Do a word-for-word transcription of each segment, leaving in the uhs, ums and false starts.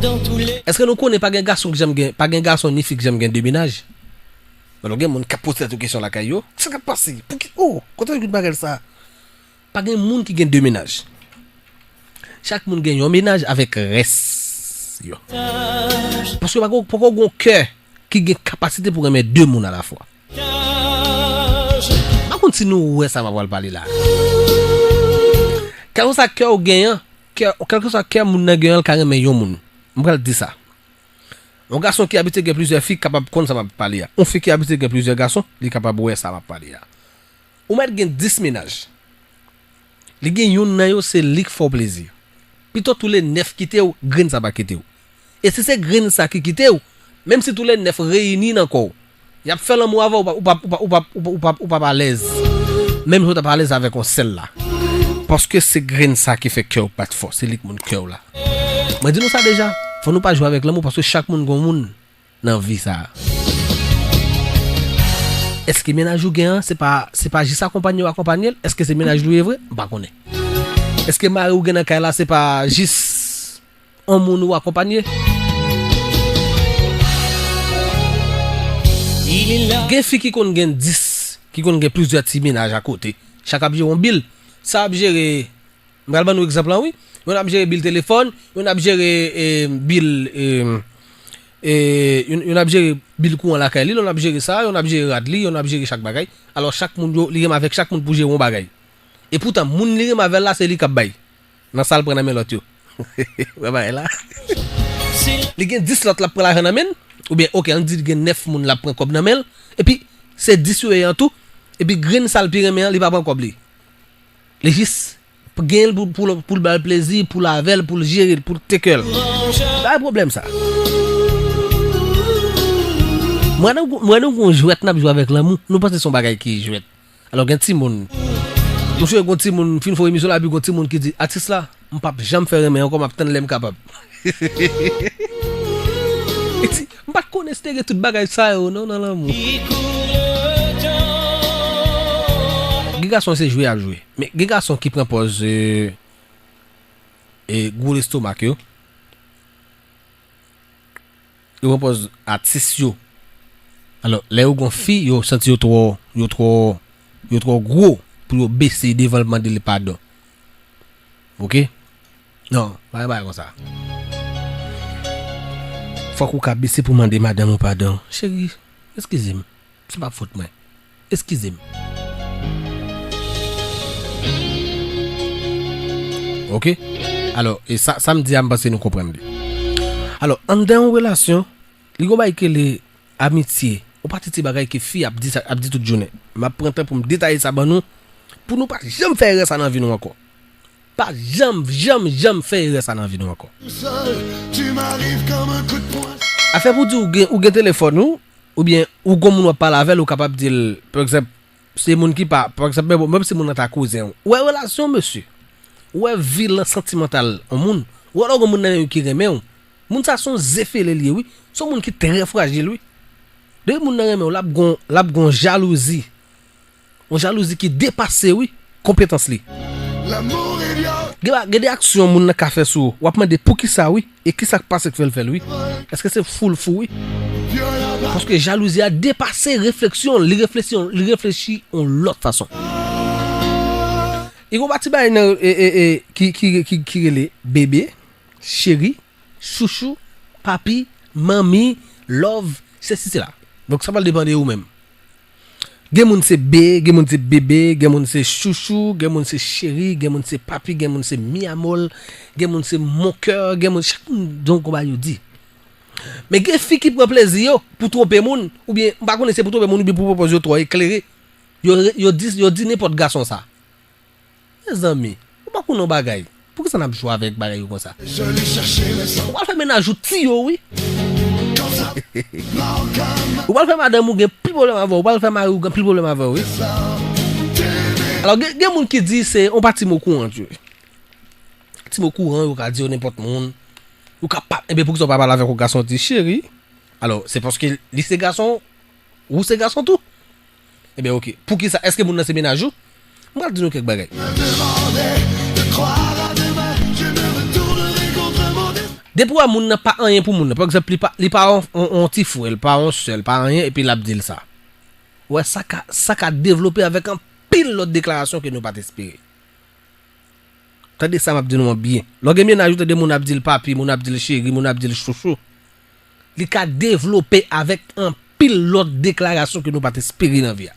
Èske nou konnen pa gen gason ki janm gen, pa gen gason ni fi ki janm gen de mennaj? Alò, gen moun k ap poze tèt yo kesyon lakay yo. Sa k ap pase? Pouki? Oh, kote yo jwenn bagay sa? Pa gen moun ki gen de mennaj. Chak moun gen yon mennaj avèk rès yo. Paske poko, poko gen yon kè ki gen kapasite pou renmen de moun alafwa. M pa konn si nou wè sa m ap pral pale la. Kèlkeswa kè w genyen, kè, kèlkeswa kè moun nan genyen, l ka renmen yon moun. M pral di sa. Yon gason ki abitye gen plizyè fi kapab konn sa m ap pale a. Yon fi ki abitye gen plizyè gason, li kapab wè sa m ap pale a. Ou mèt gen dis mennaj. Li gen youn nan yo, se li k fè w plezi. Pito toule nèf kite w, grenn sa pa kite w. E si se grenn sa ki kite w, menm si toule nèf reyini nan kò w, y ap fè lanmou avè w, ou p ap, ou p ap, ou p ap, ou p ap, ou p ap, ou p ap alèz. Menm jan w t ap alèz avèk yon sèl la. Paske se grenn sa ki fè kè w bat fò, se li k moun kè w la. Mwen di nou sa deja, fò nou pa jwe avèk lanmou paske chak moun gon moun nan vi sa a. Èske mennaj ou gen an, se pa, se pa jis akonpanye w akonpanye l? Èske se mennaj li w ye vre? M pa konnen. Èske mari w gen nan kay la, se pa jis yon moun ou akonpanye? Gen fi ki konn gen dis, ki konn gen plizyè ti mennaj akote. Chak ap jere yon bil. Sa ap jere M pral ban nou egzanp lan, wi. Youn ap jere bil telefòn, youn ap jere, e, bil, e, e, youn, youn ap jere bil kouran lakay li, youn ap jere sa, youn ap jere rad li, youn ap jere chak bagay. Alò, chak moun yo, li renmen avèk chak moun pou jere yon bagay. E poutan, moun li renmen avè l la, se li k ap bay. Nan sa l pran nan men lòt yo. Wè bagay la. Li gen dis lòt l ap pran lajan nan men l, oubyen, oke, ann di li gen nèf moun l ap pran kòb nan men l, epi se dis yo ye an tou, epi grenn sa l pi renmen an, li pa pran kòb li. Li jis gen l pou, pou, pou l ba l plezi, pou l avè l, pou l jere l, pou l take care l. Pa gen pwoblèm sa. Mwen nou, mwen nou gon jwèt n ap jwe avèk lanmou. Nou panse se yon bagay ki jwèt. Alò gen timoun. Mwen swe gon timoun, fin fè emisyon la, epi gon timoun ki di, atis la, m p ap janm fè renmen ankò, m ap tann lè m kapab. Li di, m pa t konnen si te gen tout bagay sa yo, non, nan lanmou. Gen gason se jwe y ap jwe. Men gen gason ki pran pòz, e, e, gwo lestomak yo. Yo pran pòz atis yo. Alò, lè yo gon fi, yo santi yo twò, yo twò, yo twò gwo pou yo bese devan l mande li padon. Oke? Non, pa gen bagay konsa. Fòk ou ka bese pou mande madanm ou padon. Cheri, eskize m. Se pa fòt mwen. Eskize m. Oke? Alò, e sa, sa m di a, m panse nou konprann li. Alò, anndan yon relasyon, li gon bagay ki rele amitye. Yon pati ti bagay ke fi ap di sa, ap di tout jounen. M ap pran tan pou m detaye sa ban nou, pou nou pa janm fè erè sa nan vi nou ankò. Pa janm, janm, janm fè erè sa nan vi nou ankò. Afè pou di ou gen, ou gen telefòn ou, oubyen ou gon moun w ap pale avè l, ou kapab di l, pa egzanp, se moun ki pa, pa egzanp, menm, menm si moun nan ta kouzen w. Ou wè relasyon, mesye. Ou wè vi lan santimantal yon moun. Ou wè lè w gon moun nan men w ki renmen w. Moun sa se yon ze fele l ye, wi. Se yon moun ki trè frajil, wi. Depi moun nan renmen w, l ap gon, l ap gon jalouzi. Yon jalouzi ki depase, wi, konpetans li. Gen, gen de aksyon moun nan ka fè sou ou. W ap mande poukisa, wi, e kisa k pase k fè l fè l, wi. Èske se fou l fou, wi? Paske jalouzi a depase refleksyon, li reflechi, li reflechi yon lòt fason. Li gon pati bagay nan, e, e, e, ki, ki, ki, ki rele bebe, cheri, chouchou, papi, manmi, love, sesi sela. Donk sa pral depann de ou menm. Gen moun se be, gen moun se bebe, gen moun se chouchou, gen moun se cheri, gen moun se papi, gen moun se mi amor, gen moun se mon cœur, gen moun, chak moun gen yon bagay yo di. Men gen fi ki pran plezi yo pou twonpe moun, oubyen m pa konnen se pou twonpe moun oubyen pou pwopòz yo twò eklere. Yo, yo di, yo di nenpòt gason sa. Mezanmi, ou pa konn yon bagay. Poukisa n ap jwe avèk bagay yo konsa? Ou pral fè mennaj ou tiye w, wi. Ou pral fè madanm ou gen pil pwoblèm avè w. Ou pral fè mari w gen pil pwoblèm avè w, wi. Alò, gen, gen moun ki di se yon pati mo kouran, wi. Ti mo kouran, yo ka di yo nenpòt moun. Ou ka pa, enben, poukisa w pa pale avèk yon gason, di, cheri? Alò, se paske li se gason, ou se gason tou. Enben, oke. Poukisa? Èske moun nan se mennaj ou? M pral di nou kèk bagay. Depi w wè moun nan pa anyen pou moun nan, pa egzanp, li pa, li pa yon, yon, yon ti frè, li pa yon sè, li pa anyen, epi l ap di l sa. Ou wè, sa ka, sa ka devlope avèk anpil lòt deklarasyon ke nou pa t espere. Tande sa m ap di nou an byen. Lè w gen mennaj, ou tande moun ap di l papi, moun ap di l cheri, moun ap di l chouchou. Li ka devlope avèk anpil lòt deklarasyon ke nou pa t espere nan vi a.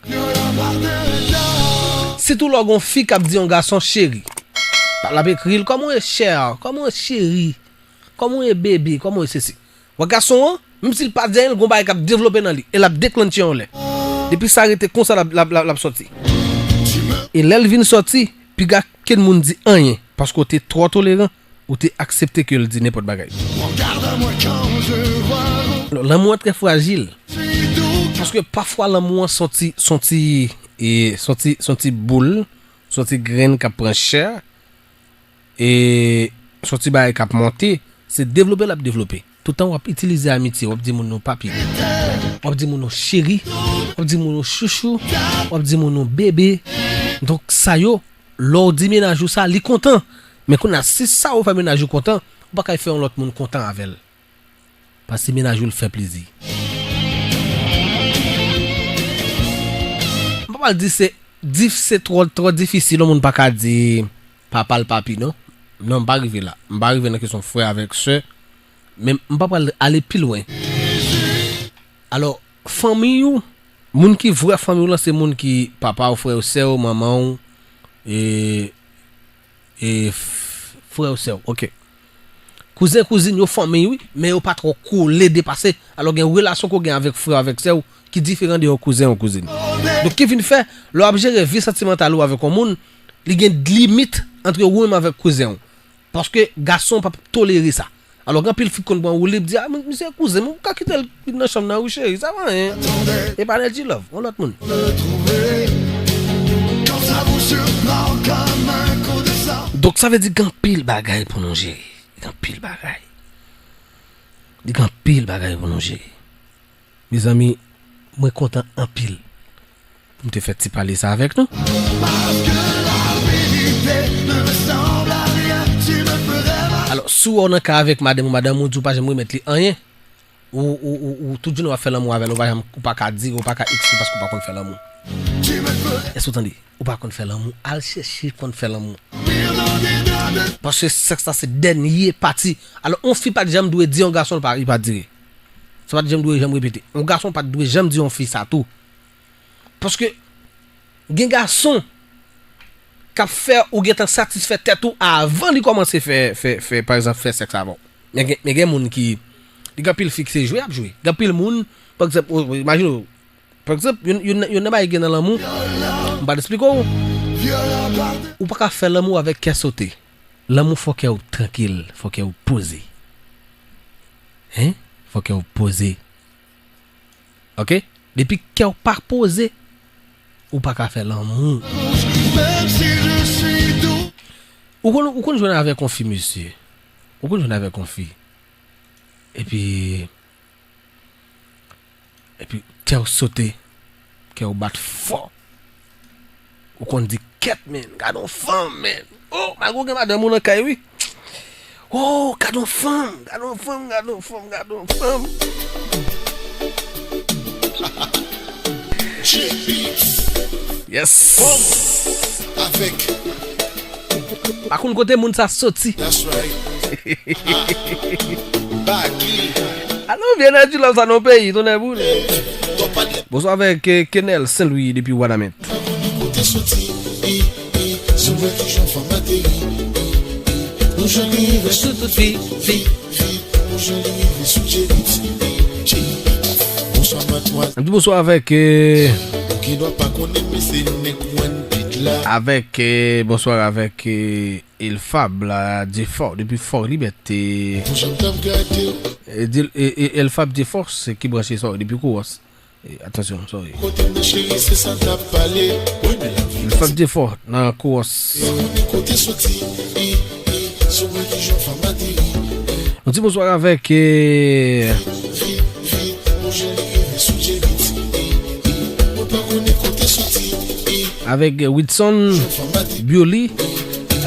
Sitou lè w gen yon fi k ap di yon gason cheri. L ap ekri l, "Kòman w ye, chè? Kòman w ye, cheri? Kòman w ye, bebe? Kòman w ye, sesi?" Wè gason an, menm si l pa di anyen, l gon bagay k ap devlope nan li, e l ap deklannche yon lè. Depi sa rete konsa, l ap, l ap, l ap, l ap sòti. E lè l vin sòti, piga kenn moun di anyen, paske w te twò toleran, ou te aksepte ke l di nenpòt bagay. Alò, lanmou an trè frajil. Paske pafwa lanmou an s on ti, s on ti, e, s on ti, s on ti boul, s on ti grenn k ap pran chè, e s on ti bagay k ap monte, se devlope l ap devlope. Toutan w ap itilize amitye, w ap di moun nou papi, w ap di moun nou cheri, w ap di moun nou chouchou, w ap di moun nou bebe. Donk sa yo, lè w di mennaj ou sa, li kontan. Men kounye a, si sa ou fè mennaj ou kontan, ou pa ka fè yon lòt moun kontan avè l. Paske mennaj ou l fè plezi. M pa pral di se, di se twò, twò difisil, yon moun pa ka di papa l papi, non. Non, m pa rive la. M pa rive nan kesyon frè avèk sè. Men m pa pral ale pi lwen. Alò, fanmi ou, moun ki vrè fanmi w lan, se moun ki papa w, frè w, sè w, manman w, e, e f-, frè w, sè w. Oke. Kouzen, kouzin, yo fanmi, wi, men yo pa twò kole depase. Alò, gen relasyon ke w gen avèk frè w, avèk sè w, ki diferan de yon kouzen, yon kouzin. Donk, ki vin fè, lè w ap jere vi santimantal ou avèk yon moun, li gen limit ant ou menm avèk kouzen w. Paske gason p ap tolere sa. Alò, gen anpil fi k konn pran woulib, di, "A, men misye kouzen m, ou ka kite l nan chanm nan, wi, cheri, sa pa anyen. E pa Energy Love, yon lòt moun." Donk, sa vle di gen anpil bagay pou nou jere. Gen anpil bagay. Li gen anpil bagay pou nou jere. Mezanmi, mwen kontan anpil pou m te fè ti pale sa avèk nou. Alò, si w wè w nan kay avèk madanm ou, madanm ou di w pa janm remèt li anyen, ou, ou, ou, ou tout jounen w ap fè lanmou avè l, ou pa janm, ou pa ka di, ou pa ka eksplike paske ou pa konn fè lanmou. Èske w tande? Ou pa konn fè lanmou, al chèche konn fè lanmou. Paske sèks la se dènye pati. Alò, yon fi pa t janm dwe di yon gason li pa, li pa dire. Sa pa t janm dwe janm repete. Yon gason pa t dwe janm di yon fi sa tou. Paske gen gason k ap fè ou gentan satisfè tèt ou avan li kòmanse fè, fè, fè, pa egzanp, fè sèks avè w. Men gen, men gen moun ki, li gen anpil fi ki se jwe y ap jwe. Gen anpil moun, pa egzanp, ou, ou imajine w, pa egzanp, youn, youn, youn nan bagay gen nan lanmou, m pa t esplike w, ou pa ka fè lanmou avèk kè sote. Lanmou fò kè w trankil, fò kè w poze. Hein? Fò kè w poze. Oke? Depi kè w pa poze, ou pa ka fè lanmou. Ou konn, ou konn jwenn avèk yon fi, mesye. Ou konn jwenn avèk yon fi. Epi, epi kè w sote, kè w bat fò. Ou konn di, "Kèt, men, gad yon fanm, men. Oh, malgre w gen madanm ou nan kay, wi. Oh, gad yon fanm, gad yon fanm, gad yon fanm, gad yon fanm." Yes. Fanm avèk. Pa konn kote moun sa soti. That's right. Baggy. Alò, byen Energy Love sa nan peyi, tonnè boule. Bonswa avèk, eh, Kenel Saint Louis depi Wanament. Kote soti, i, i, sou wè kijan fanm ateri, i, i, ou jan li rive sou tout fi, fi, fi, ou jan li rive sou J-Beatz, i, J-Beatz. Bonswa, madmwazèl. N ap di bonswa avèk, eh, ou gen dwa pa konnen, men se nèg One Beat la. Avèk, eh, bonswa avèk, eh, Elfab la, Diefort, depi Fort Liberté. Pou jan m t ap gade w. E, di, e, e, Elfab Diefort, se ki branche sa, depi Kouwòs. E, atansyon, sorry. Kote m nan cheri, se sa n t ap pale. Wi, men lavi. Elfab Diefort, nan Kouwòs. Ou konnen kote soti, i, i, sou mwen ki jan fanm ateri, i. Nou di bonswa avèk, e, vi, vi, vi, pou jan li rive sou J-Beatz, i, i. Mwen pa konnen kote soti, i. Avèk, eh, Whitson Bioli.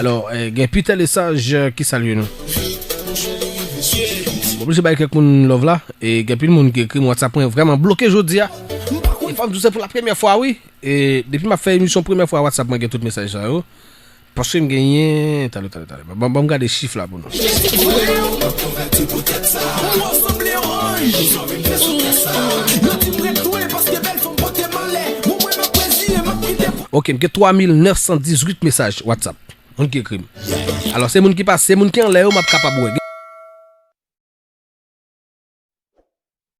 Alò, eh, gen Peter Lesage, eh, ki salye nou. Bon, oblije bay kèk moun love la. E gen pil moun ki ekri m, WhatsApp mwen vrèman bloke jodi a. E fò m di w se pou la premyè fwa, wi. E depi m ap fè emisyon, premyè fwa WhatsApp mwen gen tout mesaj sa yo. Paske m genyen, talè, talè, talè. Ban ban m gade chif la pou nou. Ok, m gen twa mil nèf san dizuit mesaj WhatsApp. Moun ki ekri m. Alò, se moun ki pase, se moun ki anlè yo, m ap kapab wè.